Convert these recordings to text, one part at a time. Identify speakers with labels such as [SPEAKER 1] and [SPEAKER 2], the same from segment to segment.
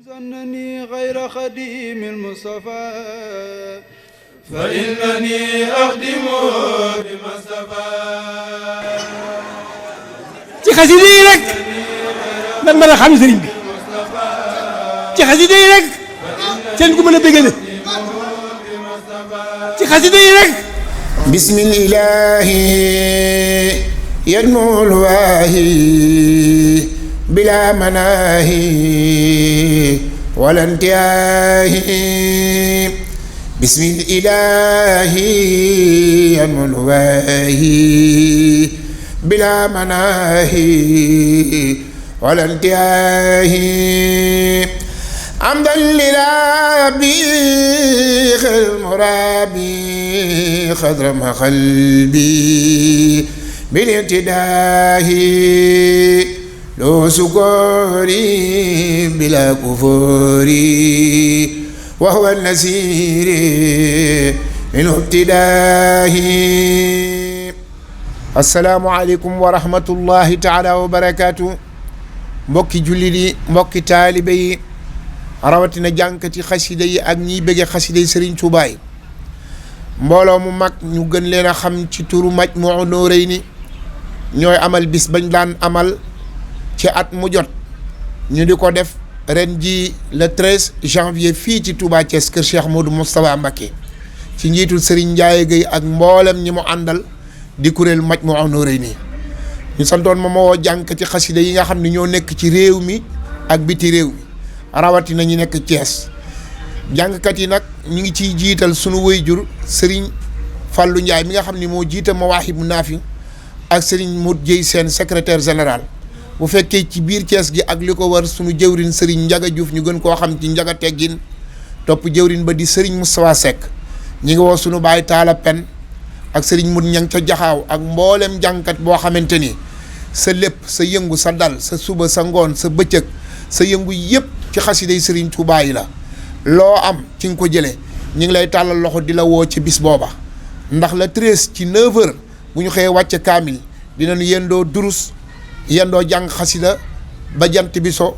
[SPEAKER 1] زنني غير خديم المصطفى فإنني أخدم بما اصطفى
[SPEAKER 2] ci xasida yi rek lan mën a xam sëriñ bi ci xasida yi rek seen ku mën a bëggale ci xasida yi rek
[SPEAKER 3] bismillahi yadmul waahi bila manahi wala intihaahi bismillahi yadmul waahi bila manahi wala intihaahi amdan lirabbi xel murabi xadra ma qalbi bil intidaahi loo sukori bila kufuri wa huwa nasiri min ibtidaahi. Assalaamu aleykum wa rahmatullahi taala wa barakaatu. Mbokki jullit yi, mbokki taalibe yi, rawatina jànkati xasida yi ak ñiy bëgge xasida yi Sëriñ Tuubaa yi, mbooloo mu mag ñu gën leen a xam ci turu Majmahun Nurayni ñooy amal bis bañ daan amal ci at mu jot. ñu di ko def ren ji le 13 janvier fii ci Touba Thiès kër Cheikh Modou Moustapha Mbacké ci njiitul Serigne Ndiaye Gueye ak mboolem ñi mu àndal di kuréel Majmahun Nurayni. ñu santoon ma woo jànkati xasida yi nga xam ne ñoo nekk ci réew mi ak biti réew mi rawatina ñu nekk Thiès. jàngkat yi nag ñu ngi ciy jiital sunu wayjur Serigne Fallou Ndiaye mi nga xam ni moo jiita Mawaahibu Naafi ak Serigne Modou Dieye seen secrétaire général. bu fekkee ci biir Thiès gi ak li ko war sunu jëwrin Serigne Ndiaga Diouf ñu gën koo xam ci Ndiaga Teggin topp jëwrin ba di Serigne Moustapha Seck. ñi ngi woo sunu baay Taala Pen ak Serigne Mout Ñang ca Jaxaaw ak mboolem jàngkat boo xamante ni sa lépp sa yëngu sa dal sa suba sa ngoon sa bëccëg sa yëngu yëpp ci xasiday Serigne Touba yi la. loo am ci nga ko jëlee ñu ngi lay tàllal loxo di la woo ci bis booba ndax la 13 ci 9h bu ñu xëyee wàcce kaamil dinañu yendoo durus yendoo jàng xasida ba jant bi so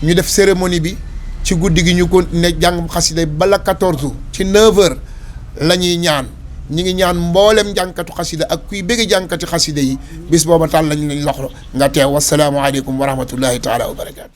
[SPEAKER 3] ñu def cérémonie bi ci guddi gi ñu ko ne jàng xasida bala 14 ci 9h la ñuy ñaan ñi ngi ñaan mboolem jànkatu xasida ak kuy bëgg jànkati xasida yi bis booba tàll lañ loxo nga teew. Wassalaamu aleykum wa rahmatullahi taala wa barakaatu.